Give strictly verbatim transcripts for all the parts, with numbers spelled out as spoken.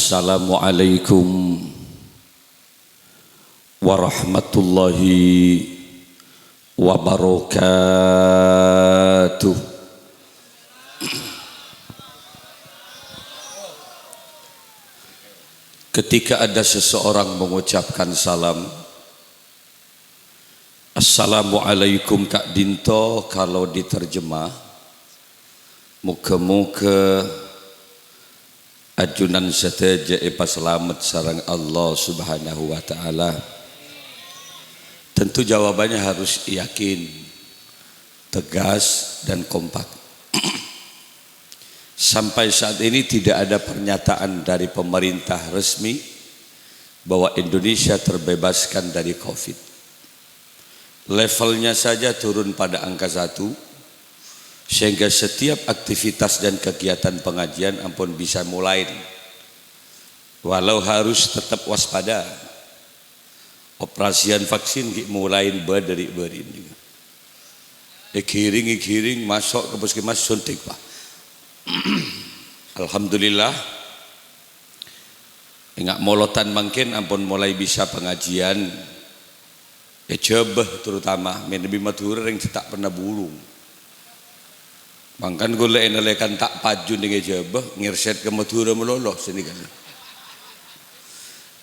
Assalamualaikum warahmatullahi wabarakatuh. Ketika ada seseorang mengucapkan salam, "Assalamualaikum ka'dinto," kalau diterjemah, "Moga-moga ajunan sadhâjâ èpasalamet sareng Allah Subhanahu wa Ta'ala." Tentu jawabannya harus yakin, tegas, dan kompak. Sampai saat ini tidak ada pernyataan dari pemerintah resmi bahwa Indonesia terbebaskan dari covid. Levelnya saja turun pada angka satu, sehingga setiap aktivitas dan kegiatan pengajian ampon bisa mulai. Walau harus tetap waspada. Operasian vaksin ghi' mulai bâdâ ri'-bâri'na. Èghiring-èghiring maso' ka puskesmas suntik, Pak. Alhamdulillah. Enga' molotan mangkèn ampon mulai bisa pengajian. È Jhâbâ terutama, mènabi Madhurâ rèng sè ta' pernah burung. Mangkana ghulâ è nalèkana ta' paju neng è Jhâbâ, ngèrsèt ka Madhurâ malolo sè nèka.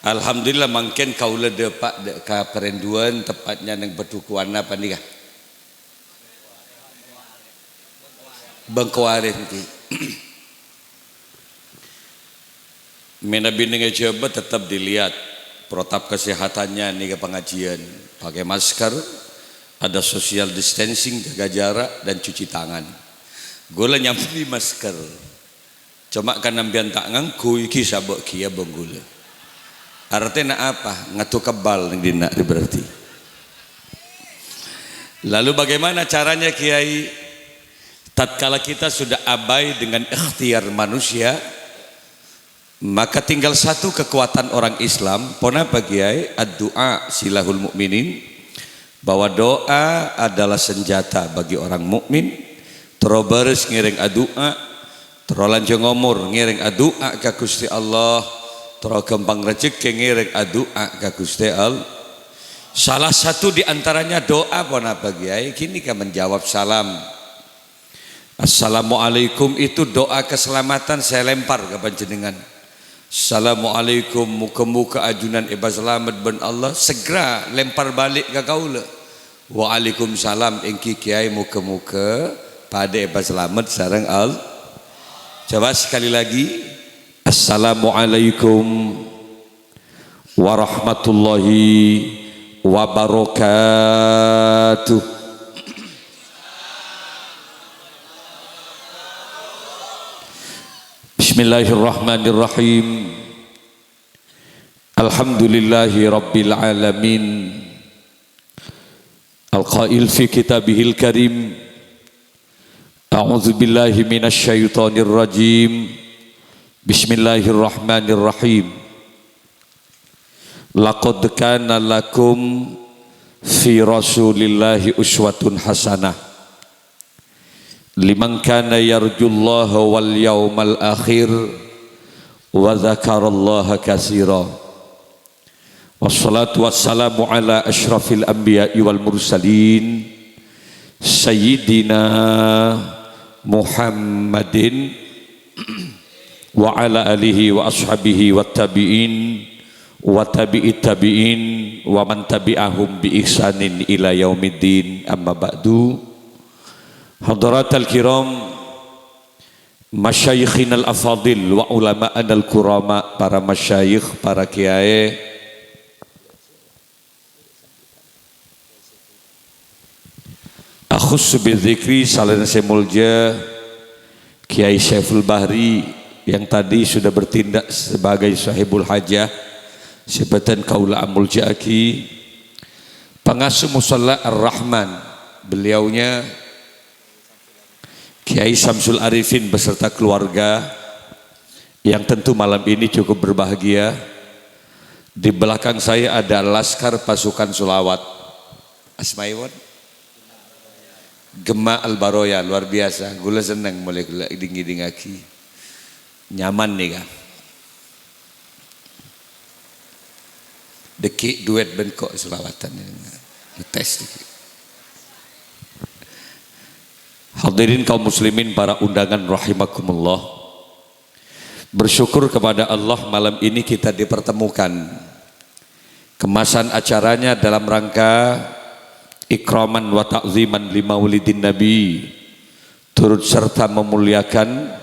Alhamdulillah, mangkèn kaulâ dâpa' dâ' ka Parenduan, tepatnya neng Padukuanna panèka. Bengkoarè nèka. Mènabi neng è Jhâbâ tetap dilihat protap kesehatannya nèka pengajian. Pakai masker, ada social distancing, jaga jarak, dan cuci tangan. Ghulâ nyambi masker. Coma kan sampèyan ta' ngangghuy, ghi' sabâ' ghiyâ bân ghulâ. Artèna apa? Ngadu kebal neng dinna' rè berarti. Lalu bagaimana caranya, Kiai? Tatkala kita sudah abai dengan ikhtiar manusia, maka tinggal satu kekuatan orang Islam. Ponapa, Kiai? Addu'a silahul mu'minin. Bahwa doa adalah senjata bagi orang mukmin. Terro bârâs ngèrèng adu'a, terro lanjhâng omor ngèrèng adu'a ka Ghustè Allah, terro ghâmpang rejhekkè ngèrèng adu'a ka Ghustè Allah. Salah satu di antaranya doa, ponapa, Kiai? Ghânèka menjawab salam. "Assalamualaikum" itu doa keselamatan saya lempar ka panjhennengngan. "Assalamualaikum, moga-moga ajunan èpasalamet bân Allah." Segera lempar balik ka kaulâ. "Waalaikumsalam, èngghi Kiai, moga-moga padâ èpasalamet sareng Allah." Coba sekali lagi. "Assalamualaikum warahmatullahi wabarakatuh." Bismillahirrahmanirrahim. Alhamdulillahi rabbil alamin. Al-qail fi kitabihil karim, "A'udzu billahi minasy syaithanir rajim. Bismillahirrahmanirrahim. Laqad kana lakum fi Rasulillahi uswatun hasanah liman kana yarjullaha wal yaumal akhir wa dzakarallaha katsira." Wassalatu wassalamu ala asyrafil anbiya'i wal mursalin, Sayyidina Muhammadin wa ala alihi wa ashabihi wa tabi'in wa tabi'it tabi'in wa man tabi'ahum bi ihsanin ila yaumiddin, amma ba'du. Hadaratal kiram, masyayikhinal afadil wa ulama'anal kurama, para masyayikh, para kiyaè. Akhussu bidzikri, salèrana sè molja Kiai Syaiful Bahri yang tadi sudah bertindak sebagai sahibul hajah, sè bhâdhân kaulâ amolja'aghi, pangasuh Musalla Ar-Rahman, beliaunya Kiai Samsul Arifin beserta keluarga yang tentu malam ini cukup berbahagia. Di belakang saya ada laskar pasukan sholawat. Asmaèpon? Gema Al-Baroya, luar biasa. Ghulâ senneng molaè ghulâ ngèdhing-ngèdhingaghi. Nyaman nèka. Dhâggi' duwât bân ko' shalawatan. Ngetes dhâggi'. Hadirin kaum muslimin, para undangan rahimakumullah. Bersyukur kepada Allah, malam ini kita dipertemukan. Kemasan acaranya dalam rangka ikraman wa ta'ziman li maulidin Nabi, turut serta memuliakan,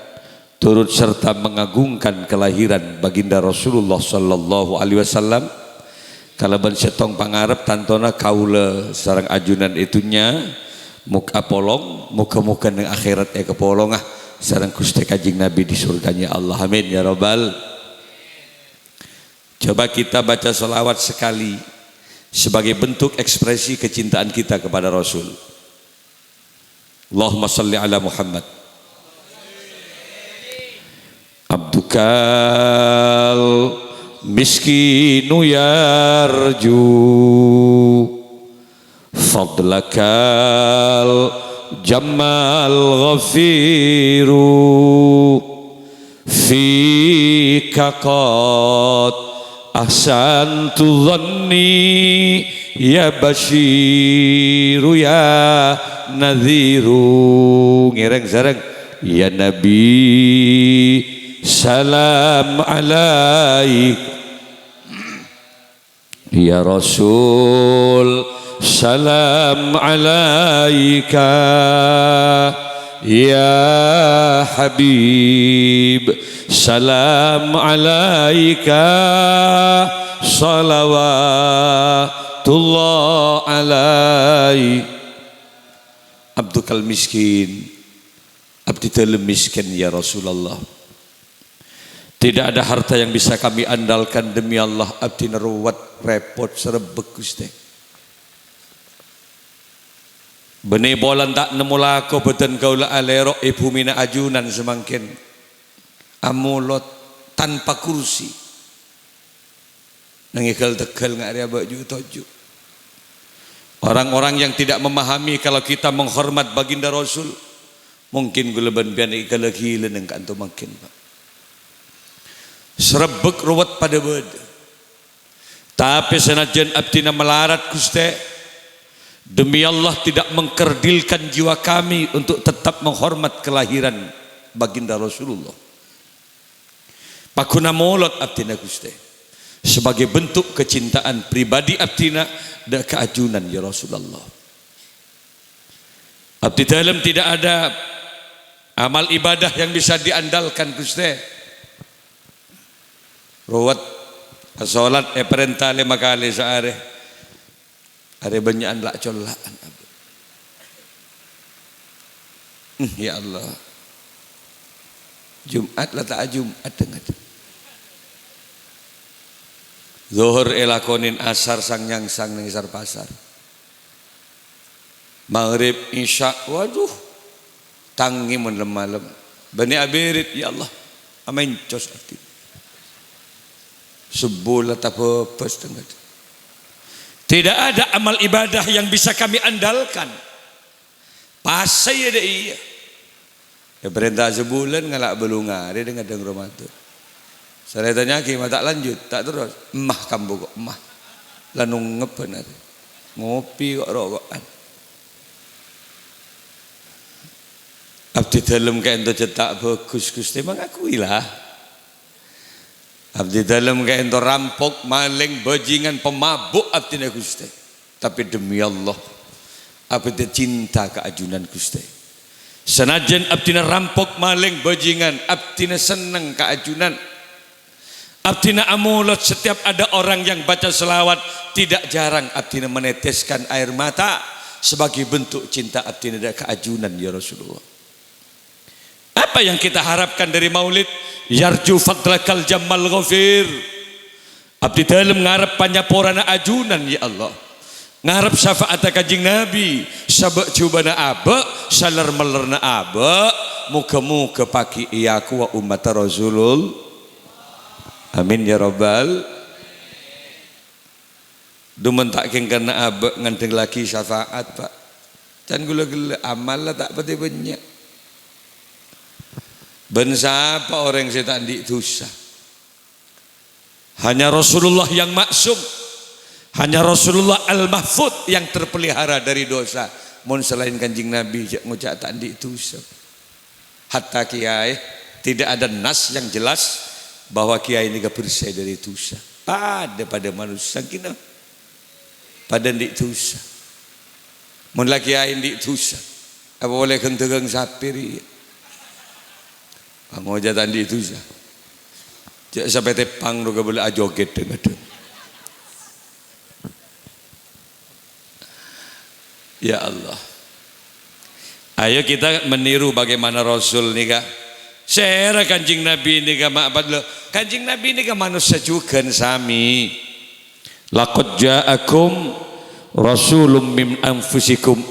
turut serta mengagungkan kelahiran Baginda Rasulullah sallallahu alaihi wasallam. Kalabân sèttong pangarep, tantona kaulâ sareng ajunan è dhunnya mok-, apolong, moghâ-moghâ neng akhèrat èkapolonga sareng Ghustè Kanjeng Nabi di surganya Allah. Amin ya rabbal. Coba kita baca salawat sekali sebagai bentuk ekspresi kecintaan kita kepada Rasul. Allahumma salli ala Muhammad. Abdukal miskinu yarju fadlakal jammal ghafiru. Fika qad ahsantu dhanni ya basyiru ya nadhiru. Ngèrèng sareng. Ya Nabi, salam alaik. Ya Rasul, salam alaika. Ya Habib, salam alaika. Salawatullah alaik. Abdukal miskin. Abdhi dhâlem miskin, ya Rasulullah. Tidak ada harta yang bisa kami andalkan, demi Allah, abdhina rowet, rèpot, sarebbhek, Ghustè. Bânnè polana ta' nemmo lako bhâdhân kaulâ alèro è bhumina ajunan samangkèn. Amolot tanpa kursi. Nangèng ghâl-teghâl nga' rèya bâ' ju-toju. Orang-orang yang tidak memahami kalau kita menghormat Baginda Rasul, mungkin kaulâ bân panèka la ghilâ neng ka'anto mangkèn, Pak. Sarebbhek rowet padâ bâdâ. Tapè sanajjhân abdhina malarat, Ghustè, demi Allah tidak mengkerdilkan jiwa kami untuk tetap menghormat kelahiran Baginda Rasulullah. Paggun amolot abdhina, Ghustè, sebagai bentuk kecintaan pribadi abdhina dâ' ka ajunan, ya Rasulullah. Abdhi dhâlem tidak ada amal ibadah yang bisa diandalkan, Ghustè. Rowet, asolat èparènta lèma kalè saarè. Arè bânnya'an la-colla'an, Abu. Hmm, ya Allah. Jum'at la ta' ajum'at, dengngèt. Zuhur èlakonè asar sang-nyangsang neng èsar pasar. Maghrib, Isya, waduh, tangè mon lem-malem. Bânnè abèrèt, ya Allah, amèncos ati. Subuh la tabâbâs, dengngèt. Tidak ada amal ibadah yang bisa kami andalkan. Pasè ya dâ' iyâ. Èparènta sabulân ngala' bâllu' arè deng-ngadeng Ramadan. Sarè ètanya'aghi, "Ma' ta' lanjut, ta' terros?" "Emmah kambu ko', emmah. La nongngep bân arè. Ngopi ko', roko'an." Abdhi dhâlem ka'ènto cè' ta' bhâghus, Ghustè, mangakui la. Abdhi dhâlem ka'ènto rampok, malèng, bajingan, pemabuk abdhina, Ghustè. Tapè demi Allah, abdhina cinta ka ajunan, Ghustè. Sanajjhân abdhina rampok, malèng, bajingan, abdhina senneng ka ajunan. Abdhina amolot setiap ada orang yang baca selawat, tidak jarang abdhina meneteskan air mata sebagai bentuk cinta abdhina dâ' ka ajunan, ya Rasulullah. Apa yang kita harapkan dari maulid? Yarju fadlakal jammal ghafir. Abdhi dhâlem ngarep panyaporana ajunan, ya Allah. Ngarep syafa'atta Kanjeng Nabi, sabâ'-jubâna abâ', saler-mellerna abâ', moghâ-moghâ paghi' èakowa ummatta Rasulul-, amin ya rabbal. Dhu mon ta' kèng karna abâ' ngandhâllaghi syafa'at, Pak. Can kaulâ ghellâ', amal la ta' patè bânnya'. Bân sapa orèng sè ta' andi' dhusa? Hanya Rasulullah yang maksum. Hanya Rasulullah Al-Mahfudz yang terpelihara dari dosa. Mon salaèn Kanjeng Nabi, jhâ' ngoca' ta' andi' dusa. Hatta kiyaè, tidak ada nas yang jelas bahwa kiyaè nèka bersè dâri dusa. Padâ-padâ manossa kèna. Padâ andi' dusa. Mon la kiyaè andi' dusa, apa polè ghâng-dâghâng sapè rèya? Pangoca' ta' andi' dusa. Jhâ' sapè tepang ro kabâlâ ajogèt dhâng-kadhâng. Ya Allah. Ayo kita meniru bagaimana Rasul nèka. Sèra Kanjeng Nabi nèka ma' padâ. Kanjeng Nabi nèka manossa jhughân sami. "Laqad ja'akum rasulun min anfusikum."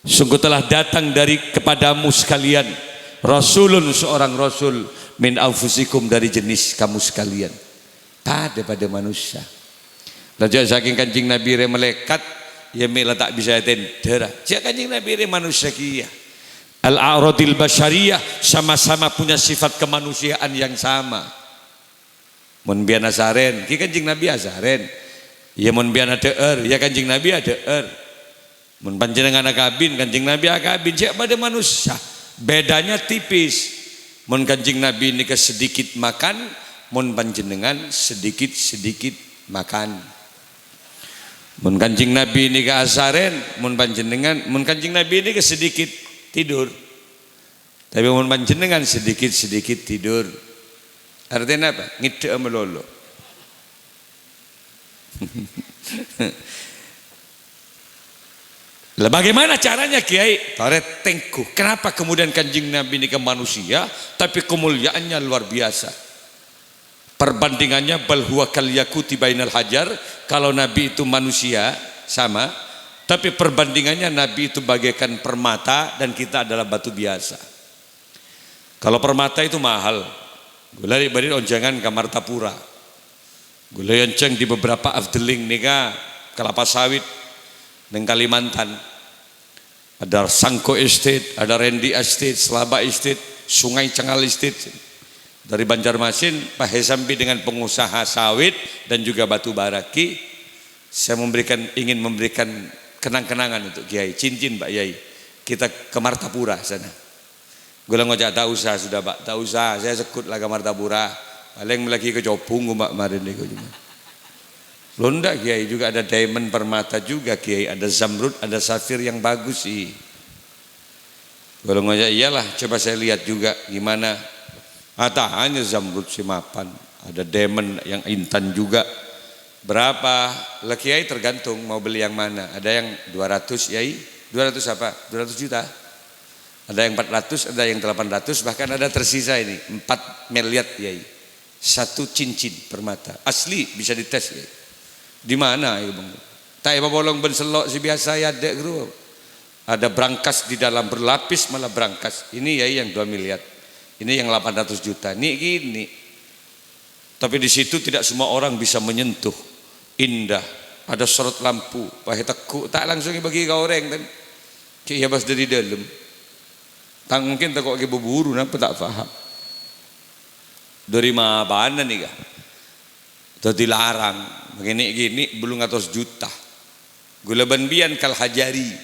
Sungguh telah datang dari kepadamu sekalian rasulun, seorang rasul, "min anfusikum", dari jenis kamu sekalian. Padâ-padâ manossa. La jhâ' sakèng Kanjeng Nabi rè malaèkat, ya mè' la ta' bisa ètèndhârâ. Jhâ' Kanjeng Nabi rè manossa kèya. Al-a'radil basyariyah, sama-sama punya sifat kemanusiaan yang sama. Mon bi'na asarèn, ghi Kanjeng Nabi asarèn. Ya mon bi'na adhâ'âr, ya Kanjeng Nabi adhâ'âr. Mon panjhennengngan akabin, Kanjeng Nabi akabin, jhâ' padâ manossa. Bedanya tipis. Mon Kanjeng Nabi nèka sedikit makan, mon panjhennengngan sedikit-sedikit makan. Mon Kanjeng Nabi nèka asarèn, mon panjhennengngan, mon Kanjeng Nabi nèka sedikit tidur. Tapè mon panjhennengngan sedikit-sedikit tidur. Artèna apa? Ngèdhâ'â malolo. Lah, bagaimana caranya, Kiai? Torè tèngghu. Kenapa kemudian Kanjeng Nabi nèka manusia, tapi kemuliaannya luar biasa? Perbandingannya, "Bal huwa kal yaquti bainal hajar." Kalau Nabi itu manusia, sama. Tapi perbandingannya, Nabi itu bagaikan permata dan kita adalah batu biasa. Kalau permata itu mahal. Ghulâ rè' bâdhi onjhângan ka Martapura. Ghulâ èonjhâng di beberapa afdeling nèka kelapa sawit neng Kalimantan. Ada Sangko Estate, ada Rendi Estate, Selaba Estate, Sungai Cengal Estate. Dari Banjarmasin, pahè sambi dengan pengusaha sawit dan juga batu bara. Ki, saya memberikan, ingin memberikan kenang-kenangan untuk Kiai, cincin, Pak Yai. Kita ke Martapura sana. Ghulâ ngoca', "Tak usah sudah, Pak, tak usah. Saya sekut lah ke Martapura. Paling lagi kecobung, Pak, kemarin itu cuma." Loh, ndak, Kiai, juga ada diamond permata juga, Kiai. Ada zamrud, ada safir yang bagus, sih. Ghulâ ngoca', "Iyalah, coba saya lihat juga gimana." Ah, ta' hanya zamrud sè mapan, ada diamond yang intan juga. Berapa? Lah, Kiai, tergantung mau beli yang mana. Ada yang dua ratus, Yai. Dua ratus apa? Dua ratus juta. Ada yang empat ratus, ada yang delapan ratus, bahkan ada tersisa ini, empat miliar, Yai. Satu cincin permata. Asli, bisa dites, Yai. Di mana, ya, Bang? Ta' èpapolong bân sello' sè biyasa, ya, adâ', Bro. Ada brankas di dalam, berlapis malah brankas. Ini, Yai, yang dua miliar. Ini yang delapan ratus juta. Nèk gini. Tapi di situ tidak semua orang bisa menyentuh. Indah. Ada sorot lampu, pahè teggu', ta' langsung èbâgi ka orèng, kan. Cè' iyâ pas dâri dâlem. Tang mungkin tako' kè buburu, napa ta' paham. Dâri mapana nèka? Dâddhi larang, gini-gini bellung atos juta. Ghulâ bân bi'en kal hajari,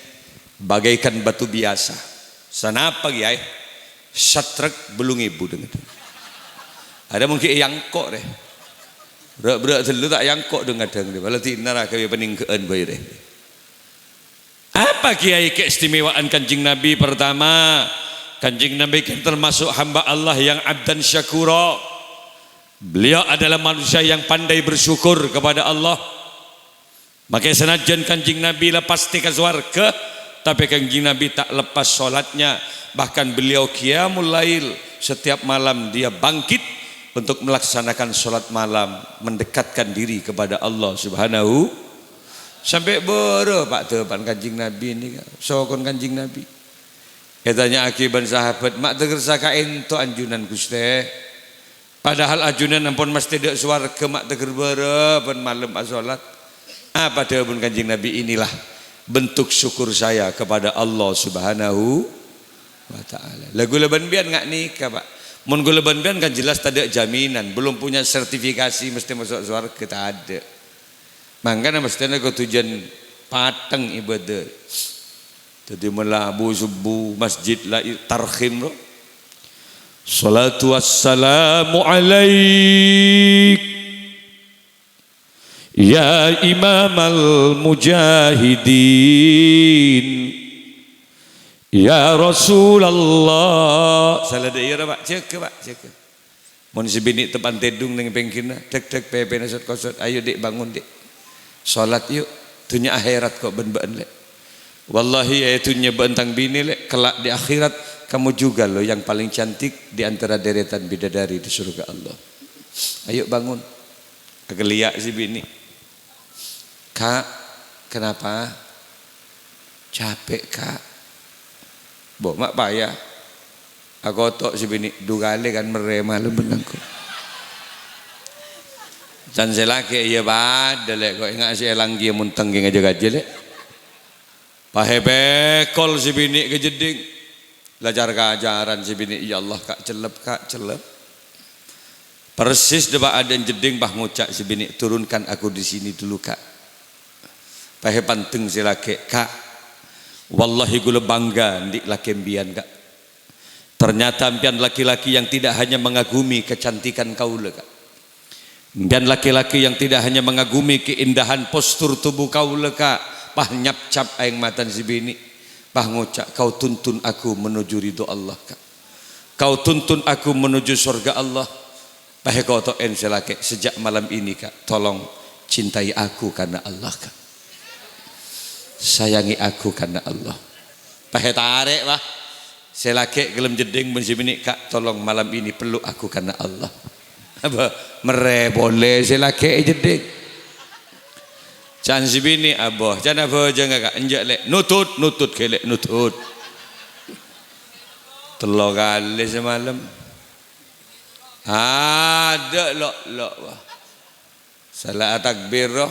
bagaikan batu biasa. Sanapa, Kiai? Satrek bellung èbu, dhâng-kadhâng. Ada mungkin èyangko', rè. Bra'-bra' tello ta' èyangko', dhâng-kadhâng, rè. Pala dinara gawe panèngghâ'ân bhâi, rè. Apa, Kiai, keistimewaan Kanjeng Nabi? Pertama, Kanjeng Nabi kan termasuk hamba Allah yang abdan syakura. Beliau adalah manusia yang pandai bersyukur kepada Allah. Maka sanajjân Kanjeng Nabi la pastè ka sowarghâ, tapè Kanjeng Nabi ta' lepas sholatnya. Bahkan beliau qiyamul lail, setiap malam dia bangkit untuk melaksanakan sholat malam, mendekatkan diri kepada Allah Subhanahu. Sampè' bârâ, Pak, dâpa'na Kanjeng Nabi nèka, sokon Kanjeng Nabi. Ètanya'aghi bân sahabat, "Ma' tèghâr sakaènto anjunan, Ghustè?" Padahal ajunan ampon mastè dâ' sowarghâ, ma' tèghâr bârâ bân malem asholat. Apa dhâbuna Kanjeng Nabi? "Inilah bentuk syukur saya kepada Allah Subhanahu wa Ta'ala." Lah, ghulâ bân bi'en nga' nèka, Pak. Mon ghulâ bân bi'en kan jelas tadâ' jaminan, belum punya sertifikasi mastè maso' sowarghâ, tadâ'. Mangkana mestèna kodhu jhân pateng ibâdâ. Dhâddhi mala bu-subu masjid la i-, tarhim, ro. Shalatu wassalamu alaik, ya imamal mujahidin, ya Rasulullah. Sala dâ' iyâ, Pak. Jâgâ, Pak, jâgâ. Mon sè binè' teppa'na tèdung neng pèngghirra, dhek-dhek pèpèna sot-kosot, "Ayo, Dhi', bangun, Dhi'. Sholat, yuk. Dhunnya akhèrat kok bân bâ'na, Lè'." "Wallahi, ya, è dhunnya bâ'na tang binè, Lè'. Kelak di akhirat, kamu juga loh yang paling cantik di antara deretan bidadari di surga Allah. Ayo, bangun." Aghâliya' sè binè'. "Ka', kenapa?" "Capek, Ka'." "Bo, ma' paya." Akoto' sè binè', "Du kalè kan merrè malem bân engko'." Can sè lakè', "Iyâ padâ, Lè', ko' enga' sè èlang kèya mon tengngè ngajâ-ngajâ, Lè'." Pahèpèkol sè binè' ka jeddhing. La car-kacaran sè binè', "Ya Allah, Ka', cellep, Ka', cellep." Persis dâpa' adâ'na jeddhing, pas ngoca' sè binè', "Turunkan aku di sini dulu, Ka'." Pahèpandeng sè lakè', "Ka', wallahi kaulâ bangga andi' lakè empèyan, Ka'. Ternyata empèyan laki-laki yang tidak hanya mengagumi kecantikan kaulâ, Ka'. Empèyan laki-laki yang tidak hanya mengagumi keindahan postur tubuh kaulâ, Ka'." Pas nyapcap aèng matana sè binè', pas ngoca', "Kau tuntun aku menuju ridho Allah, Ka'. Kau tuntun aku menuju surga Allah." Pas èkoto'è sè lakè', "Sejak malam ini, Ka', tolong cintai aku karena Allah, Ka'. Sayangi aku karena Allah." Pas ètarè', wah. Sè lakè' ghellem jeddhing bân sè binè', "Ka', tolong malam ini peluk aku karena Allah." Apa? Merrè polè sè lakè' è jeddhing. Can sè binè', "Abo, can abhâjânga, Ka'." "Enjâ', Lè'." "Nutut, nutut, ghellâ' nutut." Tello kalè samalem. Adâ' lo'-lo', wah. Sala atakbir, roh.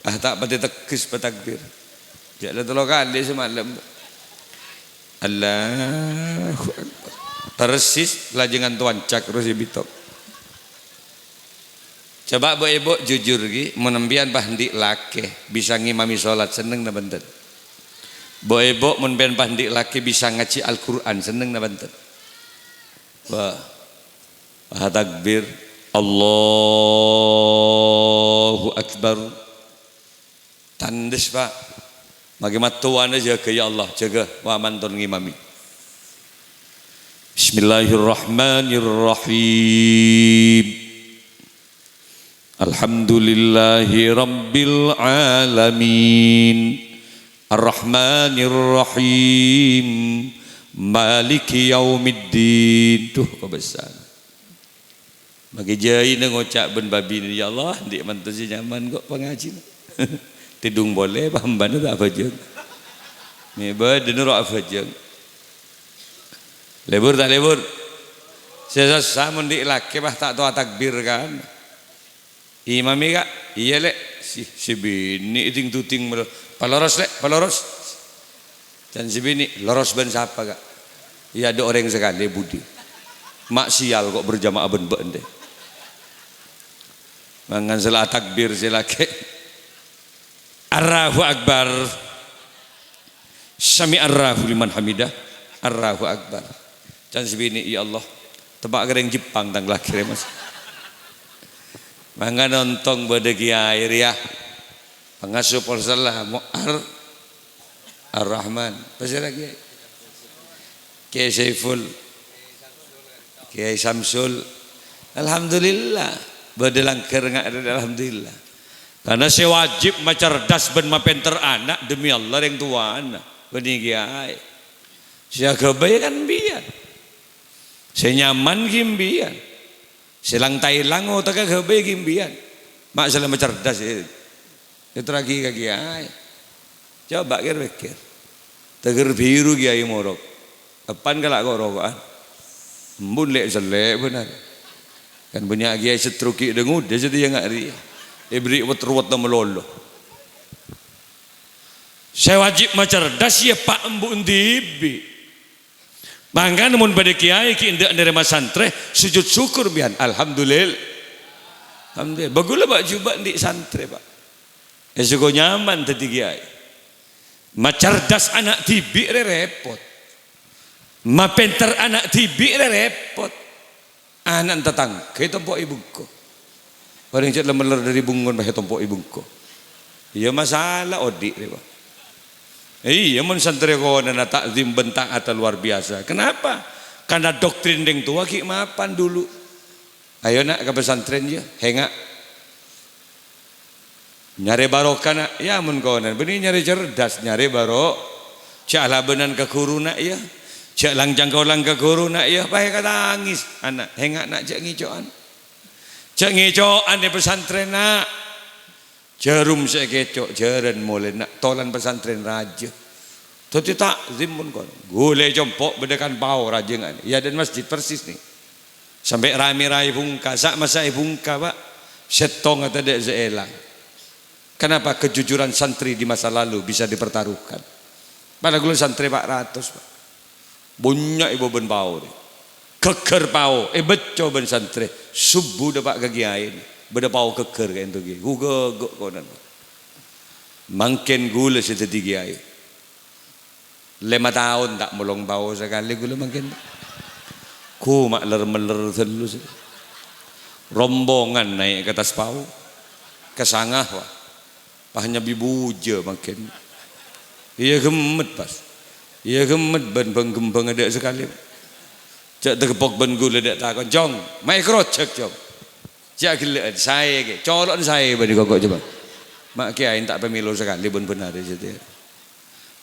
Ah, ta' patè tegghes patakbir. Jâ' la tello kalè samalem. Allahu Akbar. Persis, lajângan towan cak, roh sè bito'. Coba, bu'-ebhu', jujur, ghi, mon empèyan pas andi' lakè bisa ngimami sholat, senneng napa enten? Bu'-ebhu', mon empèyan pas andi' lakè bisa ngajhi Al-Qur'an, senneng napa enten? Wah. Wah, takbir. Allahu Akbar. Tandhes, Pak. Maghi mattowana jâgâ, ya Allah, jâgâ. Wah, mantun ngimami. Bismillahirrahmanirrahim. Alhamdulillahi rabbil alamin. Arrahmanirrahim. Maliki yaumiddin. Duh, kobâsa. Maghi jâina ngoca' bân babina, "Ya Allah, andi' manto sè nyaman ko' pangajina." Tèdung polè, pambâna ta' abhâjâng. Mè' bâdâna ro' abhâjâng. Lebur ta' lebur? Sè sossa mon andi' lakè, pas ta' towa takbir, kan? Imami, Ka'? Iyâ, Lè'. Si, si binè' ding-duding mèlo. Paloros, Lè', paloros. Can si binè', "Loros bân sapa, Ka'?" "Iyâ, adâ' orèng sakalè, budi." "Ma' sial ko' berjamaah bân bâ'na, deh." Mangkana sala takbir sè lakè'. Allahu Akbar. Sami'allahu liman hamidah. Allahu Akbar. Can si binè', "Ya Allah, teppa' ka rèng Jepang tang lakè rè, Mas." Mangkana ontong bâdâ kiyaè rèya. Pangasuh Polsek la, Mu'ar Ar-Rahman. Pasèra, Kiyaè? Kiyaè Saiful. Kiyaè Samsul. Alhamdulillah. Bâdâ langghâr nga', alhamdulillah. Karena sè wajib macerdas bân mapènter ana', demi Allah, rèng towana. Bânnè kiyaè. Sè aghâbây kan empèyan. Sè nyaman ghi empèyan. Sè lang-taèlang otegghâ aghâbây ghi empèyan. Ma' sè la macerdas, eh. Èterraghi ka kiyaè. Coba kèr-pèkkèr. Teger biru kiyaè morok. Eppan kala' ko'-roko'an. Embu' lè'-sellè' bhender. Kan bânnya' kiyaè sè trok ghi' dâ-ngodâ sè tèyang arèya. Èberri' wet-ruwet malolo. Sè wajib macerdas ya pa' embu' dhibi'. Mangkana mon bâdâ kiyaè ghi' endâ' narèma santrè, sujud syukur biyan. Alhamdulillah. Alhamdulillah. Bâgulâ, Pak, jhubâ' andi' santrè, Pak. È, sèngko' nyaman dhâddhi kèyaè. Macerdas ana' dhibi' rè rèpot. Mapènter ana' dhibi' rè rèpot. Ana' tatangghâ ètompo'è bungko. Orèng cè' la mellèr dâri bungkona pas ètompo'è bungko. Iyâ, masalah odi' rè, Pak. Iyâ, mon santrè konana ta'zim bân ta'atta luar biasa. Kenapa? Karena doktrin rèng towa ghi' mapan dulu. Ayo, na', ka pesantren, yâ. Hènga'. Nyarè barokah, na'. Yâ, mon konana. Bânnè nyarè cerdas, nyarè baro-, jhâ' alabânan ka ghuruna, yâ. Jhâ' lang-cangkolang ka ghuruna, yâ. Pas èkatangis. Ana', hènga', na', jhâ' ngèco'an. Jhâ' ngèco'an è pesantren, na'. Jhârum sè èkèco', jhârân molè, na', tolan pesantren rajâ. Dhâddhi ta'zim mon konana. Ghulâ è compo' bâdâ kan pao rajâ ngan. Yâ, dân masjid persis, nè. Sampè' ramè rèya è bungka, sa'-masa' è bungka, Pak. Sèttonga tadâ' sè èlang. Kenapa kejujuran santri di masa lalu bisa dipertaruhkan? Padahal ghulâ santrè pa' ratos, Pak. Bânnya' èbâ bân pao rè. Ghâgghâr pao, èbâcco bân santrè. Subuh dâpa' ka kèyaè. Bâdâ pao ghâgghâr ka'dinto kèyaè. Hu ghâgghâ' konana. Mangkèn ghulâ sè dhâddhi kèyaè. Lèma taon ta' molong pao sakalè ghulâ mangkèn. Ghumma' lèr-mellèr ghâllu sè. Rombongan naè' ka attas pao. Ka sanga, wah. Pas nyabbi bujâ mangkèn. Iyâ ghemmet, pas. Iyâ ghemmet bân bâng-ghembhâng adâ' sakalè. Jhâ' tagheppok bân ghulâ dâ' takon, "Cong, ma' èkarojhâk, Cong?" Jhâ' ghellâ'ân, saè kè. Colo'na saè bânnè koko' coba. Ma' kèyaè ta' pamèlo sakalè bân bân arè satèya.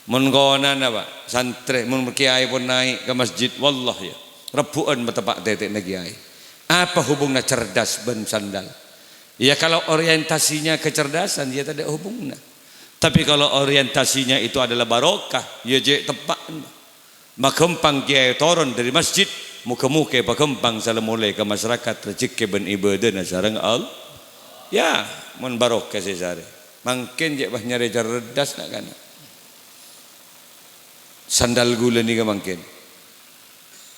Mon konana, Pak, santrè, mon kèyaè pon naè' ka masjid, wallah, yâ, rebbhu'ân mateppa' tètè'na kèyaè. Apa hubungannya cerdas bân sandal? Ya, kalau orientasinya kecerdasan, ya, tidak ada hubungannya. Tapi kalau orientasinya itu adalah barokah, ya, jhâ' teppa'na. Maghâmpang kèyaè toron dâri masjid, moghâ-moghâ èpaghâmpang sala molè ka masarakat, rejhekkè bân ibâdâna sareng Allah. Ya, mon barokah sè sarè. Mangkèn jhâ' pas nyarè cerdas na'-kana'. Sandal ghulâ nèka mangkèn.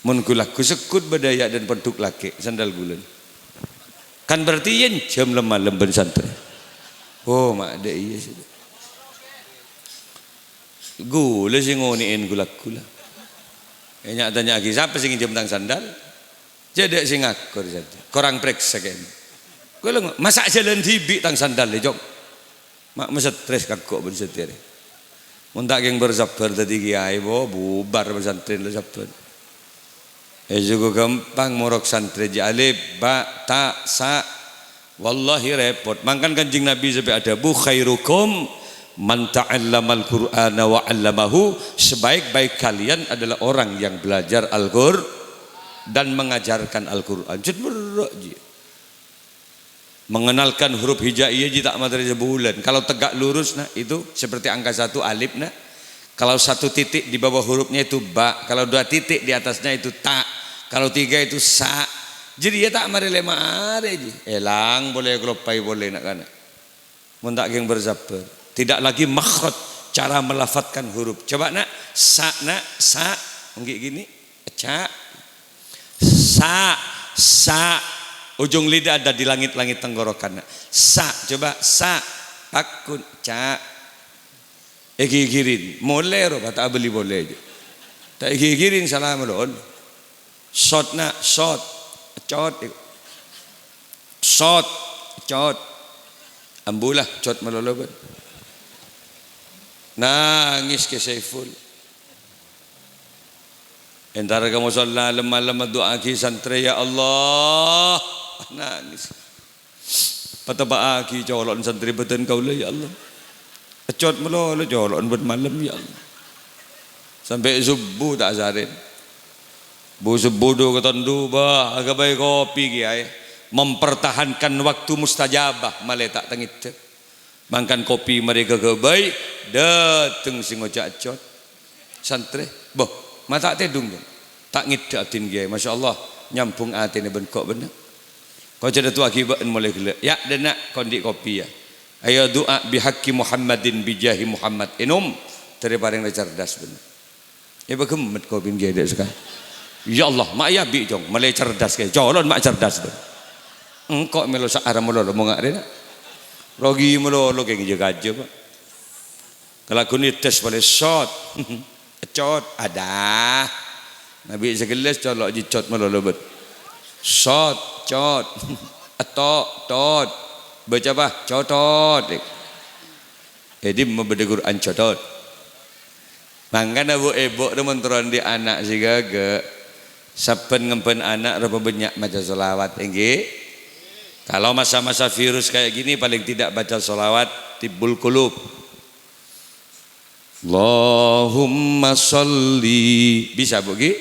Mon ghu-lagghu segghut bâdâ yâ' dân pondhuk lakè', sandal ghulâ. Kan berarti yèn jhâm lem-malem bân santrè. Oh, ma' dâ' iyâ sè. Ghulâ sè ngonè'è ghu-lagghu la. È, nya'-tanya'aghi, sapa sè ngènjhâm tang sandal? Jhâ' dâ' sè ngakor saja. Korang prèksa kèn. Ghulâ ngo-, masa' jhâlân dhibi' tang sandal, è, Cong? Ma', masettres kaggo' bân satèya rè. Mon ta' kèng bâr-sabbhâr dhâddhi kèyaè, bo, bubhâr pesantren la sabbhân. È, sèngko' ghâmpang morok santrè jhâ' alif, ba, ta, sa. Wallahi rèpot. Mangkana Kanjeng Nabi sampè' adhâbu, "Khairukum man ta'allamal Qur'ana wa 'allamahu." Sebaik-baik kalian adalah orang yang belajar Al-Qur-, dan mengajarkan Al-Qur'an. Jhât berrâ' jiyâ. Mengenalkan huruf hijaiyah jiyâ ta' materi sabulân. Kalau tegak lurus, nah, itu seperti angka satu alif, nah. Kalau satu titik di bawah hurufnya itu ba, kalau dua titik di atasnya itu ta, kalau tiga itu sa. Jadi ya ta' marè lèma arè jiyâ. Èlang polè, kaloppaè polè na'-kana'. Mon ta' kèng bâr-sabbhâr. Tidak lagi makhraj, cara melafadzkan huruf. Coba, na', sa, na', sa. Mungkin gini. Ca. Sa, sa. Ujung lidah ada di langit-langit tenggorokan. Sa, coba, sa. Pakkun, ca. Èghighiri. Molè rowa, ta' abâli polè. Ta' èghighiri, sala malolo. Sot, na', sot. Cot. Sot. Cot. Ambu la, cot malolo, bân. Nangès Kè Saiful. Entar ka mosolla lem-malem adu'aaghi santrè, "Ya Allah." Nangès. Pateppa'aghi colo'na santrè bâdân kaulâ, ya Allah. Ècot malolo colo'na bân malem, ya Allah. Sampè' subuh ta' asarèn. Bu subuh du katondu, bah, aghâbây kopi kèyaè. Mempertahankan waktu mustajabah, malè ta' tangèdhâ. Mangkana kopi marè kaghâbây, dâteng sè ngoca' ècot. Santrè, "Boh, ma' ta' tèdung, Cong?" "Ta' ngèdhâ abdhina, Kèyaè." Masya Allah, nyambung atèna bân ko' bhender. Ko' jhâ' du'aaghi bâ'na molè ghellâ'. "Ya', dâ' na', ko' andi' kopi, ya. Ayo du'a bihaqqi Muhammadin bijahi Muhammad." Ènom, terè parèng la cerdas bhender. Èpaghemmet kopina Kèyaè dâ' sakalè. "Ya Allah, ma' èyabi', Cong." Malè cerdas, Kèyaè. Colo'na ma' cerdas, bhender. Engko' mèlo sa'ara malolo monga' rèya. Rogi malolo kèng jâ-kajâ, Pak. Kalaghuna tes polè sot. Cot, adah. Nabi sagellas colo' jâ cot malolo, Bet. Sot, cot. Eto', tot. Baca apa? Cotot. È dimma bâdâ Qur'an cotot? Mangkana bu-, èbhu rè mon terro andi' ana' sè ghâghâ, sabbhân ngembhân ana' rè pabânnya' maca sholawat, èngghi? Kalau masa-masa virus kayak gini, paling tidak baca sholawat tibbul qulub. Allahumma sholli. Bisa, Bu, ghi?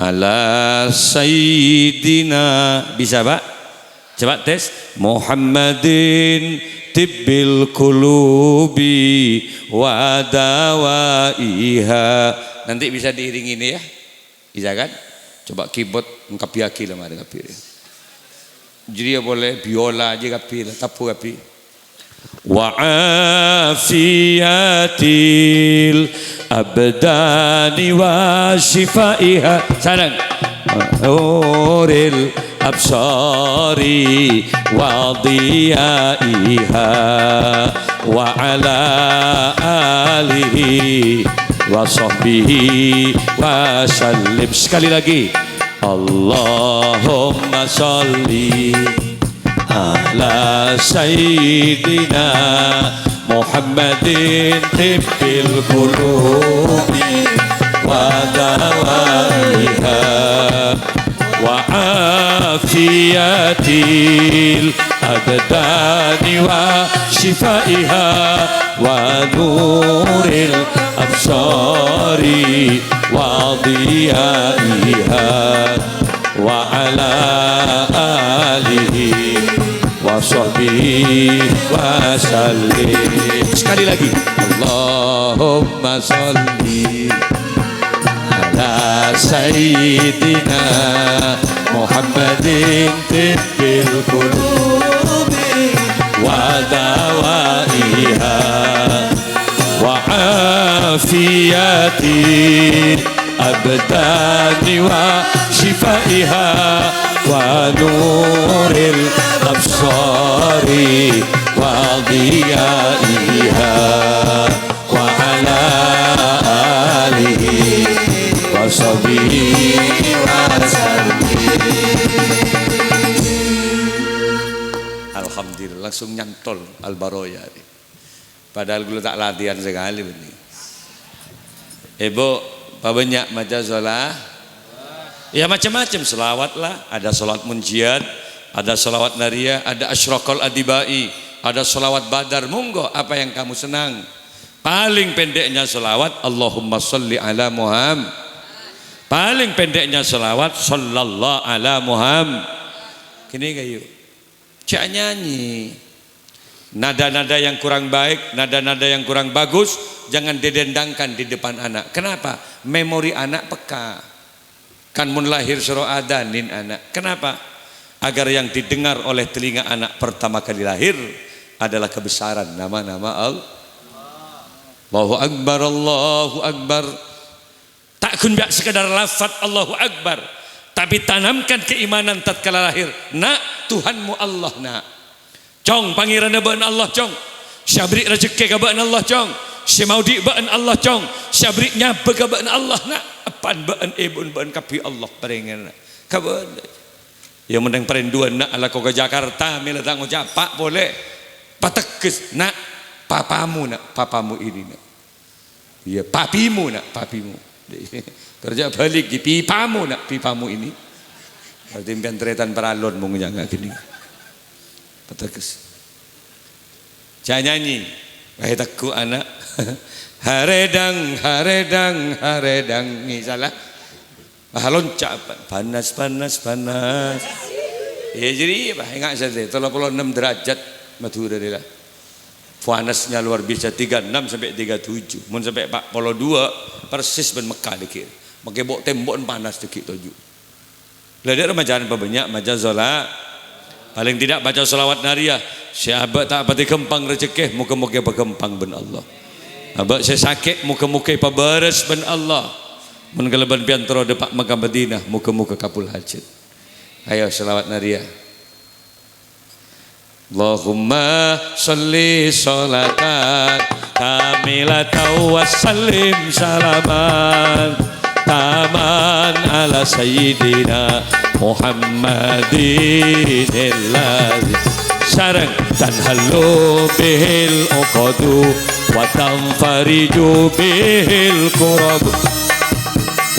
Ala sayyidina. Bisa, Pak? Coba tes. Muhammadin tibbil qulubi wa dawaiha. Nanti bisa diiringi ini ya. Bisa kan? Coba keyboard, engkabbhiyâghi la marè kabbhi. Jârèya polè biola jâ kabbhi la, tabbhu kabbhi. Wa afiyatil abdani wa shifaiha. Sareng. Nuril absari wa dhiyaiha. Wa ala alihi wa sahbihi wa sallim. Sekali lagi. Allahumma sholli ala sayyidina Muhammadin tibbil qulubi wa dawaiha wa afiyatil abdani wa shifaiha wa nuril absari wa dhiyaiha wa ala alihi wa sahbihi wa sallim. Sekali lagi. Allahumma sholli ala sayyidina Muhammadin tibbil qulubi wa dawaiha wa afiyatil abdani wa shifaiha wa nuril absari wa dhiyaiha wa ala alihi wa sahbihi wa sallim. Alhamdulillah, langsung nyantol Al-Baroya. Padahal ghulâ ta' latihan sakalè bânnè. Èbhu, pabânnya' maca shola-, ya, macem-macem sholawat la. Ada sholawat munjiat, ada sholawat nariyah, ada asyraqal adibai, ada sholawat badar. Monggo, apa yang kamu senang. Paling pendeknya sholawat, Allahumma sholli ala Muhammad. Paling pendeknya sholawat, sallallahu ala Muhammad. Gini kayu. Jhâ' nyanyi. Nada-nada yang kurang baik, nada-nada yang kurang bagus, jangan didendangkan di depan anak. Kenapa? Memori anak peka. Kan mon lahir soro adanin anak. Kenapa? Agar yang didengar oleh telinga anak pertama kali lahir adalah kebesaran nama-nama Allah. Allahu Akbar, Allahu Akbar. Ta' ghun bi' sekedar lafat Allahu Akbar, tapi tanamkan keimanan tatkala lahir. "Nak, Tuhanmu Allah, Nak. Cong, Pangèranna bâ'na Allah, Cong. Sè abri' rejhekkè ka bâ'na Allah, Cong. Sè maodi' bâ'na Allah, Cong. Sè abri' nyabâ ka bâ'na Allah, Nak. Eppa'na bâ'na, èbhuna bâ'na kabbhi Allah parèngana ka bâ'na." Ya, mending parènduwân, Nak, alako ka Jakarta, mèla ta' ngoca' apa polè. Pategghes, "Nak, papamu, Nak, papamu ini, Nak." Iyâ, papimu, Nak, papimu. Kerja balik, ghi, pipamu, Nak, pipamu ini. Berarti sampèyan tarètan paralon mong nyanga gini. Pategghes. Jhâ' nyanyi. Wahai tegghu ana'. Haredang, haredang, haredang. Misalnya. Wah, lonca', Pak. Panas, panas, panas. Iyâ, jârèya, Pak. Enga' satèya, tello polo ennem derajat Madhurâ rèya. Panasnya luar biasa, tiga enam sampai tiga tujuh. Mon sampai empat puluh dua, persis bân Mekah dâgghi'. Makè bo'-, tembo'na panas dâgghi' toju'. La, dâ' rèya jhâ' pabânnya' maca shola-, paling tidak baca sholawat nariyah. Sè abâ' ta' patè ghâmpang rejhekkè, moghâ-moghâ èpaghâmpang bân Allah. Abâ' sè sakè', moghâ-moghâ èpabârâs bân Allah. Mon kalabân pèyan terro dâpa' ka Madinah, moghâ-moghâ kabul hajat. Ayo, sholawat nariyah. Allahumma shalli shalatan kamilatan wa sallim salaman taman ala sayyidina Muhammadin alladzi sareng tanhallu bihil uqadu wa tanfariju bihil kurab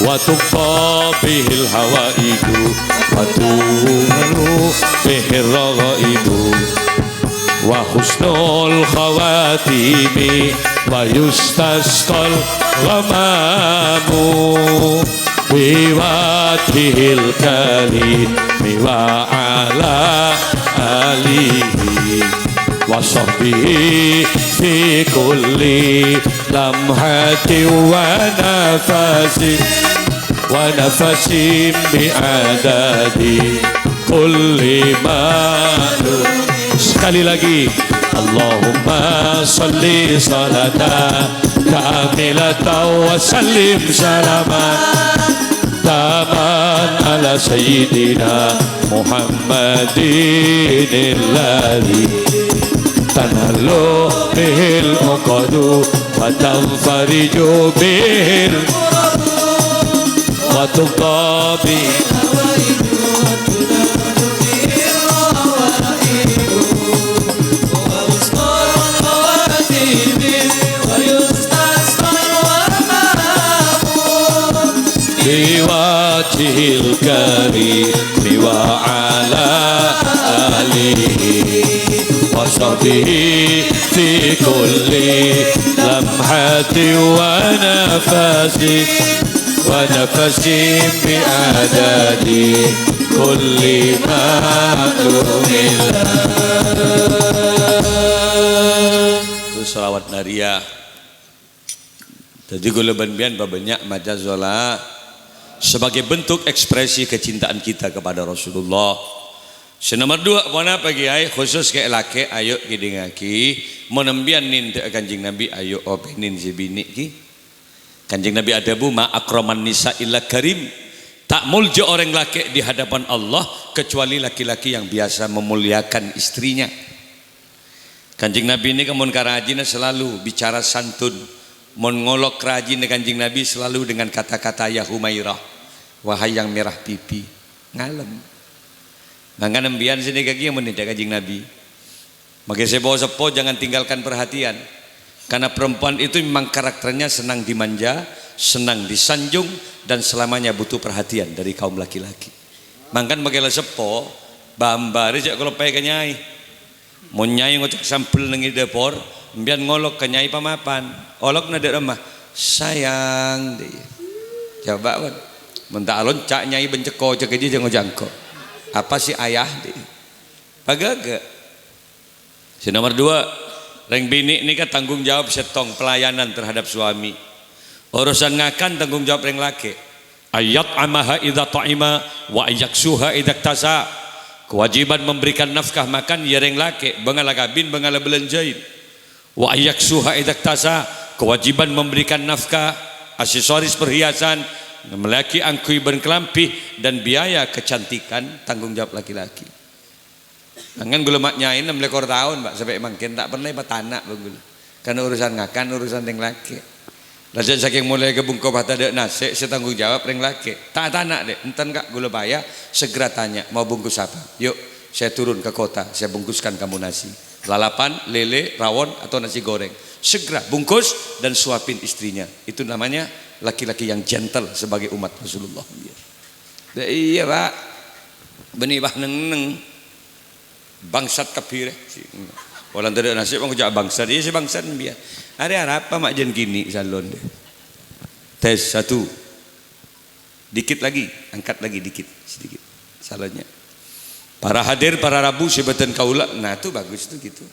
wa tuqda bihil hawaiju wa tunalu bihir raghaibu wa husnul khawatimi wa yustasqal ghamamu biwajhihil karimi wa ala alihi wa sahbihi fi kulli lamhatin wa nafasin wa nafasin bi adadi kulli ma'lum. Sekali lagi, Allahumma shalli shalatan kamilatan wa sallim salaman taman ala sayyidina Muhammadin alladzi tanhallu bihil uqadu wa tanfariju bihil wa tuqda bi biwajhihil karimi wa ala alihi wa sahbihi fi kulli lamhatin wa nafasin wa nafasin bi adadi kulli ma'lumin. Itu shalawat nariyah. Jadi, kaulâ bân sampèyan pabânnya' maca shalawat sebagai bentuk ekspresi kecintaan kita kepada Rasulullah. Sè nomer duwâ', ponapa, Kèyaè? Khusus kè lakè', ayo' kèdingngaghi. Mon sampèyan nèndhâ'â Kanjeng Nabi, ayo' opènè sè binè', ghi. Kanjeng Nabi adhâbu, "Ma akraman nisa illa karim." Ta' molja orèng lakè' di hadapan Allah kecuali laki-laki yang biasa memuliakan istrinya. Kanjeng Nabi nèka mon ka rajina selalu bicara santun. Mon ngolok rajina Kanjeng Nabi selalu dengan kata-kata, "Ya Humairah, wahai yang merah pipi." Ngalem. Mangkana sampèyan sè nèka kèya mon nèndhâ Kanjeng Nabi. Makè sè po-seppo jangan tinggalkan perhatian. Karena perempuan itu memang karakternya senang dimanja, senang disanjung, dan selamanya butuh perhatian dari kaum laki-laki. Mangkana makè la seppo, bâ'-embâ' rè jhâ' kaloppaè ka nyaè. Mon nyaè ngocok sambel neng è dâpor, sampèyan ngolok ka nyaè pamapan. Olokna dâ' remma, "Sayang," dhi. Coba, pon. Mon ta' alonca' nyaè bân cè'-kocè' jiyâ jhâ' ngoca'na engko'. "Apa sih, Ayah?" dhi. Paghâghâ. Sè nomer duwâ', rèng binè' nèka tanggung jawab sèttong, pelayanan terhadap suami. Urusan ngakan tanggung jawab rèng lakè'. Ayyat'amaha idza ta'ima wa ayyaksuha idza iktasa. Kewajiban memberikan nafkah makan ya rèng lakè', bângalla kabin, bângalla bâlânjhâin. Wa ayyaksuha idza iktasa, kewajiban memberikan nafkah, aksesoris perhiasan, mellèyaghi angghuy bân kalambhi, dan biaya kecantikan tanggung jawab laki-laki. Mangkana kaulâ ma' nyaè ennem lèkor taon, Pak, sampè' mangkèn ta' pernah èpatana' bân kaulâ. Karena urusan ngakan, urusan rèng lakè'. Lajhâ' sakèng molaè ka bungko pas tadâ' nasè', sè tanggung jawab rèng lakè'. Ta' atana', Dek, enten, Kak, kaulâ paya, segera tanya, "Mau bungkus apa? Yuk, saya turun ke kota, saya bungkuskan kamu nasi. Lalapan, lele, rawon, atau nasi goreng." Segera bungkus dan suapin istrinya. Itu namanya laki-laki yang gentle sebagai umat Rasulullah. Dâ' iyâ, Pak. Bânnè, Pak, neng-enneng. Bangsat kabbhi rè. Polana tadâ' nasè' bân ngoca' bangsat. Iyâ, sè bangsat sampèyan. Arè arapa ma' jân ghini salon deh. Tes satu. Dikit lagi, angkat lagi dikit, sedikit. Salonnya. Para hadir, para rabu sè bâdhân kaulâ. Nah, itu bagus tuh gitu.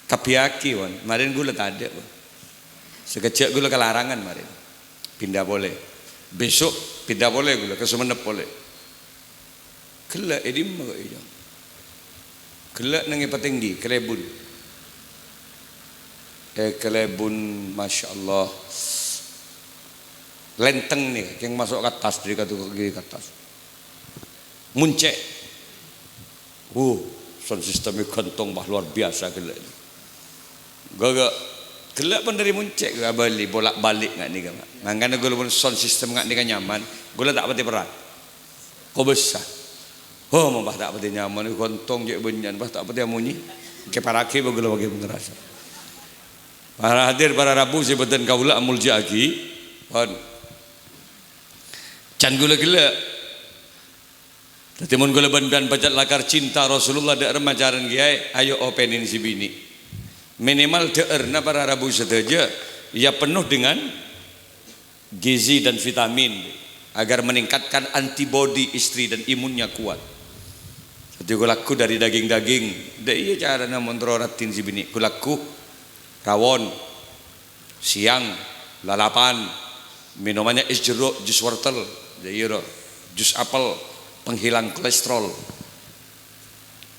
Kabbhiyâghi, pon. Marèn kaulâ tadâ', pon. Sakejjhâ' kaulâ kalarangan marèn. Pinda polè. Besok pinda polè kaulâ, ka Sumenep polè. Ghellâ' è dimma kok, iyâ? Ghellâ' neng è Patèngghi, Kalèbun. Eh, Kalèbun, masyaallah. Lenteng nèh, kèng maso' ka attas, dâri katu ka kiri ka attas. Muncè'. Wuh, Sound system-nya ganteng, wah, luar biasa ghellâ'. Ghâ-, ghâ-, ghellâ' pon dâri Moncè', ghâ-, bâli bolak-balik nga' nèka, Pak. Mangkana ghulâ pon sound system nga' nèka nyaman, ghulâ ta' patè perrang. Kobâsa. Oh, mon pas ta' patè nyaman, ganteng jhâ' bânnya'an, pas ta' patè amonyè. Kèparaghi bân ghulâ paghâbây ngarasa. Para hadir, para rabu sè bhâdhân kaulâ amoljâ'aghi. Pon. Can ghulâ ghellâ'. Dhâddhi, mon ghulâ bân sampèyan pajhât lakar cinta Rasulullah, dâ' remma carana kèyaè, ayo opènè sè binè'. Minimal dhâ'ârna para rabu sadhâjâ, ya penuh dengan gizi dan vitamin, agar meningkatkan antibodi istri dan imunnya kuat. Dhâddhi, ghulâ lagghu dâri dâging-dâging, dâ' iyâ carana mon terro raddhin sè binè', ghulâ lagghu rawon, siang, lalapan, mènomannya es jeruk, jus wortel, jâ iyâ ro, jus apel, penghilang kolesterol.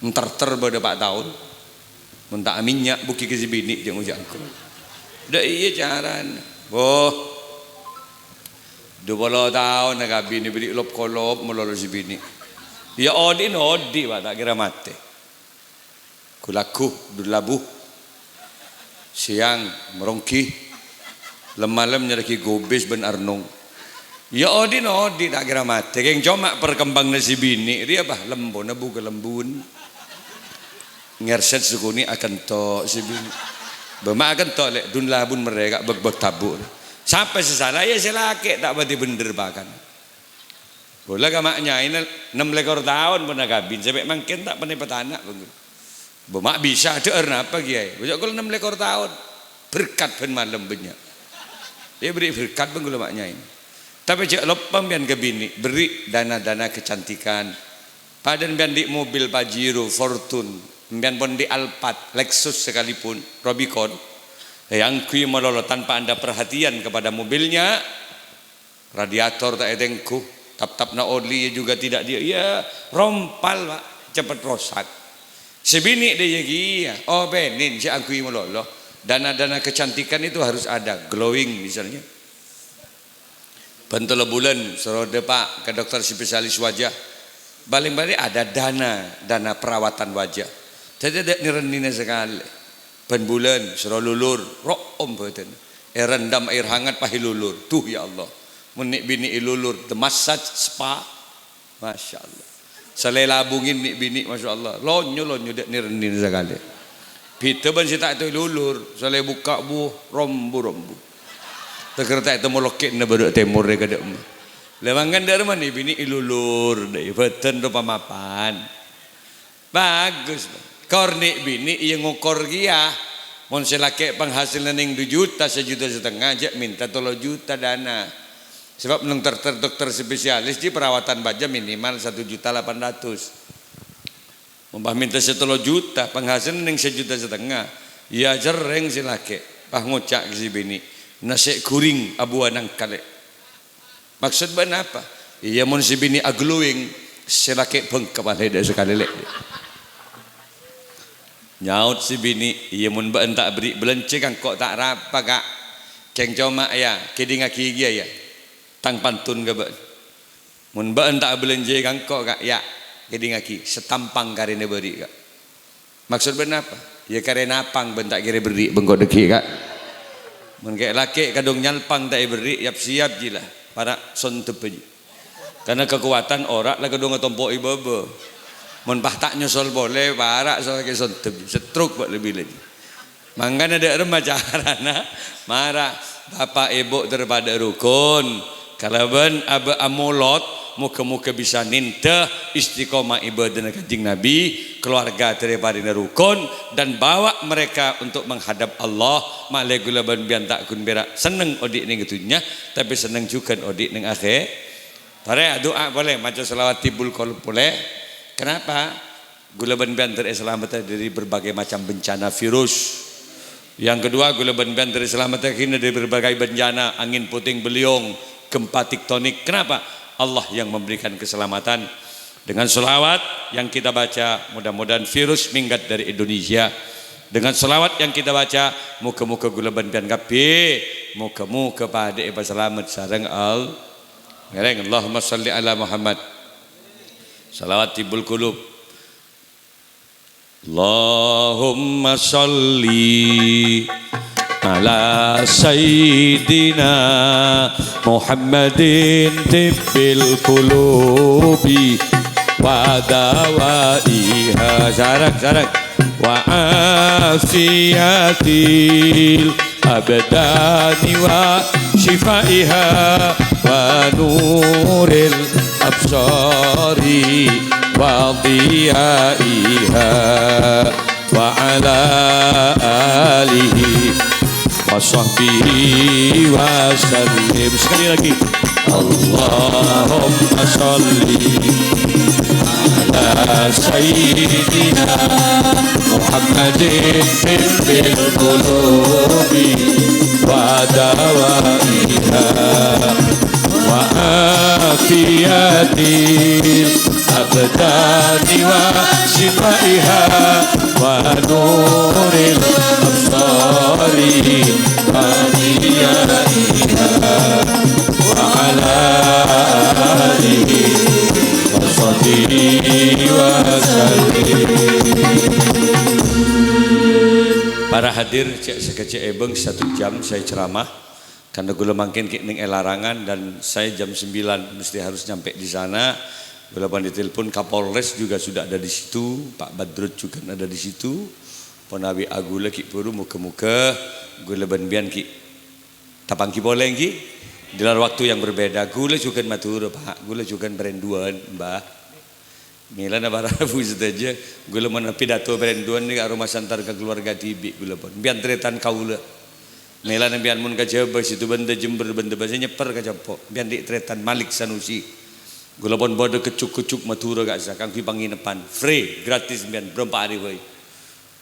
Entar-ter bâdâ pa' taon. Mon ta' amènnya', bhugi ka sè binè' jhâ' ngojhâ engko'. Dâ' iyâ carana. Boh. Dupolo taon akabinè bâdâ lop-kolop malolo sè binè'. Iyâ odi', odi', Pak, ta' kèra matè. Ghulâ lagghu, dun labu. Siang, maronggi. Lem-malem nyarèaghi gobis bân arnong. Iyâ odi', odi', ta' kèra matè. Kèng coma perkembanganna sè binè' rèya, bah, lembuna bu kalembun. Ngèrsèt sakonè' akento' sè binè'. Bâ ma' akento', Lè', dun labun merrè ka' bâk-bâk tabu'. Sapa sè sala? Iyâ sè lakè' ta' patè bhendher pakan. Ghulâ ka ma' nyaèna ennem lèkor taon pon akabin, sampè' mangkèn ta' pernah èpatana', bân ghulâ. Bâ ma' bisa, dhâ'âr napa, Kèyaè? Bâjâ ghulâ ennem lèkor taon. Berkat bân malem bânnya'. Iyâ, bherri' berkat bân ghulâ ma' nyaèna. Tapè jhâ' loppa sampèyan ka binè', bherri' dana-dana kecantikan. Padâna sampèyan andi' mobil Pajero, Fortuner, sampèyan pon andi' Alphard, Lexus sekalipun, Rubicon, èangghuy malolo tanpa Anda perhatian kepada mobilnya, Radiator ta' ètengghu, tap-tapna oli juga tidak dia, ya, rompal, Pak, cepet rosak. Sè binè' dâ' iyâ kèya, opènè sè angghuy malolo. Dana-dana kecantikan itu harus ada, glowing misalnya. Bân tello bulân, soro dâpa' ka dokter spesialis wajah. Palèng-palèng ada dana, dana perawatan wajah. Dhâddhi, ta' nè-rennèna sakalè. Bân bulân, soro lulur, ro'om bhâdhân. Èrendam air hangat, pas èlulur. Duh, ya Allah. Mon nè' binè' èlulur, the massage spa. Masya Allah. Salè labungè nè' binè', masya Allah. Lonyo-lonyo, ta' nè-rennèna sakalè. Bhidhâ bân sè ta' èlulur, salè bukka' bu, rombu-rombu. Tèghâr ta' ètemmo lokkè'na bârâ' tèmor è kadâ'emma. Lè mangkana dâ' remma nè' binè' èlulur, dâ' bhâdhân ropa mapan. Bagus, Pak. Kor nè' binè' iyâ ngokor kèya. Mon sè lakè' panghasilna nèng du juta, sajuta satengnga, jhâ' mènta tello juta dana. Sabâb nèng ter-, ter-, dokter spesialis jiyâ perawatan bâjâ minimal satu juta lapan ratus. Mon pas mènta sè tello juta, panghasilna nèng sajuta satengnga, iyâ jhârrèng sè lakè'. Pas ngoca' ka sè binè', "Nasè' ghuring abuwâ nangka, Lè'." Maksod bâ'na apa? Iyâ, mon sè binè' aglowing, sè lakè' bengkap alè dâ' sakalè, Lè'. Nyaot sè binè', "Iyâ, mon bâ'na ta' aberri' bâlânjhâ ka engko' ta' arapa, Ka'. Kèng coma, yâ, kèdingngaghi kèya, yâ. Tang pantun ka bâ'na. Mon bâ'na ta' abâlânjhâi ka engko', Ka', yâ, kèdingngaghi, satampang karèna bâri', Ka'." Maksod bâ'na apa? Iyâ, karè napang bân ta' kèra berri' bengko dhâggi', Ka'. Mon kè-, lakè' kadhung nyalpang ta' èberri', yap-siyap jiyâ la, para' sondep jiyâ. Karena kekuatan ora' la kadhung atompo'i bâbâ. Mon pas ta' nyosol polè, para' so-, lakè' sondep jiyâ. Stroke, Pak, lebbi lagi. Mangkana dâ' remma carana mara Bapa' Èbhu ter-, padâ rokon. Kalabân abâ' amolot, moghâ-moghâ bisa nèndhâ istiqomah ibâdâna Kanjeng Nabi, keluarga ter-, parèna rokon, dan bawa mereka untuk menghadap Allah. Malè ghulâ bân sampèyan ta' ghun pèra' senneng odi' nèng dhunnya, tapè senneng jhughân odi' nèng akhè-, Torè adu'a polè, maca shalawat tibbul qulub polè. Kenapa? Ghulâ bân sampèyan ter-, èsalamettè dâri berbagai macam bencana virus. Yang kedua, ghulâ bân sampèyan ter-, èsalamettè ghina dâri berbagai bencana, angin puting beliung, gempa tektonik. Kenapa? Allah yang memberikan keselamatan. Dengan shalawat yang kita baca, mudah-mudahan virus minggat dari Indonesia. Dengan shalawat yang kita baca, moghâ-moghâ ghulâ bân sampèyan kabbhi, moghâ-moghâ padâ èpasalamet sareng Al-, Ngèrèng, Allahumma shalli ala Muhammad. Shalawat tibbul qulub. اللهم صل على سيدنا محمد طب القلوب ودوائها. Sareng, sareng. وعافية الأبدان وشفائها ونور الأبصار وضيائها وعلى آله وصحبه وسلم. Sekali lagi. اللهم صل على سيدنا محمد طب القلوب ودوائها وعافية الأبدان وشفائها ونور الأبصار وضيائها وعلى آله وصحبه وسلم. Para hadir, cè' sakejjhâ' è bângsa satu jam saya ceramah. Karena ghulâ mangkèn ghi' nèng è larangan dan saya jam sembilan mesti harus nyampe di sana. Ghulâ bân ditelepon, Kapolres juga sudah ada di situ, Pak Badrut juga ada di situ. Pon awi' aghulâ ghi' buru, moga-moga ghulâ bân biyan ghi' tapangghi polè, ènggi? Di luar waktu yang berbeda. Ghulâ jhughân Madhurâ, Pak. Ghulâ jhughân Parenduan, Mbah. Mèlana para rabu sadhâjâ, ghulâ mon pidato Parenduan nèka aromasantar ka kaluwarga dhibi' ghulâ pon. Biyan tarètan kaulâ. Mèlana biyan mon ka Jhâbâ, Situbondo, Jember, Bendebâsa nyèpper ka compo'. Biyan dhi' tarètan Malik Sanusi. Ghulâ pon bâdâ kecuk-kecuk Madhurâ ka'issa' kaangghuy panginepan. Free, gratis biyan, bârâmpa arè bhâi.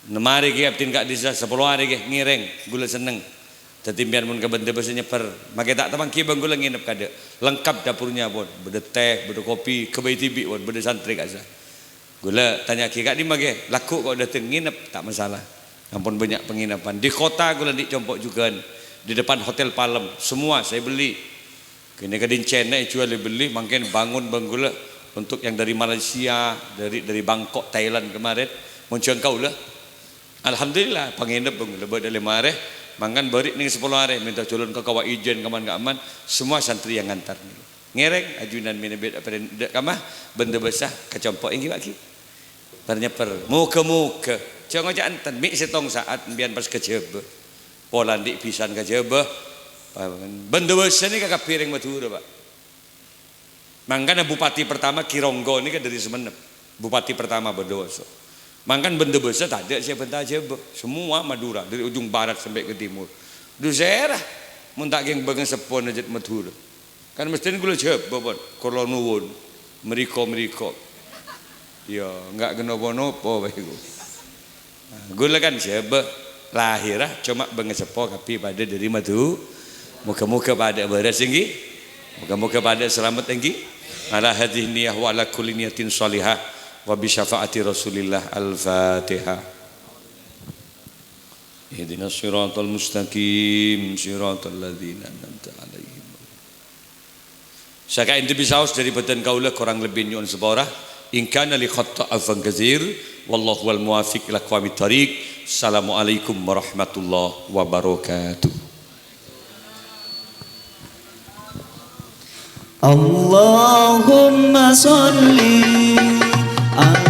Ennem arè ghi' abdhina ka'dissa', sapolo arè ghi' ngèrèng, ghulâ senneng. Dhâddhi, biyan mon ka Bendebâsa nyèpper, makè ta' tapangghi bân ghulâ ngènep kadâ'. Lengkap dapurnya pon, bâdâ tèh, bâdâ kopi, ghâbây dhibi' pon, bâdâ santrè ka'issa'. Ghulâ tanya'aghi, "Ka'dimma, Kè? Lagghu' ko' dâteng ngènep?" "Ta' masalah. Ampon bânnya' panginepan. Di kota ghulâ andi' compo' jhughân, di depan Hotel Palem. Semua saya beli." Ghânèka dhin cèna èjhuwâl èbelli, mangkèn bangun bân ghulâ untuk yang dari Malaysia, dari, dari Bangkok, Thailand kemarin, mon jhâng kaulâ. Alhamdulillah, pangènep bân ghulâ bâdâ lèma arè, mangkèn bâri' nèng sapolo arè, mènta jhulun ka Kawaijen, ka man-ka'amman, semua santri yang ngantar. Ngèrèng, ajunan mènè bâdâ, bâdâ kamma, Bendebâsa, ka compo' ènggi, Pak, ghi. Bâr nyèpper. Moga-moga. Jhâ' ngoca' enten, mè' sèttong sa'at, biyan pas ka Jhâbâ. Pola andi' bhisan ka Jhâbâ. Bendebâsa nèka kabbhi rèng Madhurâ, Pak. Mangkana bupati pertama Ki Ronggo nèka dâri Sumenep. Bupati pertama Bondowoso. Mangkana Bendebâsa tadâ' sè èbânta Jhâbâ. Semua Madura, dari ujung barat sampai ke timur. Dhu sèra, mon ta' kèng bângaseppo jhât Madhurâ. Kan mesthèna ghulâ Jhâbâ pon, kula nuwun. Mèrèko-mèrèko. Iyâ, enggak kèng napa-napa bhâi ghu. Nah, ghulâ kan Jhâbâ lahèra coma bângaseppo kabbhi padâ dâri Madhu. Moga-moga padâ bârâs ènggi. Moga-moga padâ salamet ènggi. Ala hadhihi niyah wa ala kulli niyatin shalihah wa bi syafaati Rasulillah. Al-Fatihah. Ihdinas siratal mustaqim, siratal ladzina an'amta 'alaihim. Saka ènto bisaos dâri bhâdhân kaulâ, korang lebbi nyo'on sapora. In kana li khatta afwan katsir. Wallahu wal muwaffiq ila aqwamit thariq. Assalamualaikum warahmatullahi wabarakatuh. اللهم صل على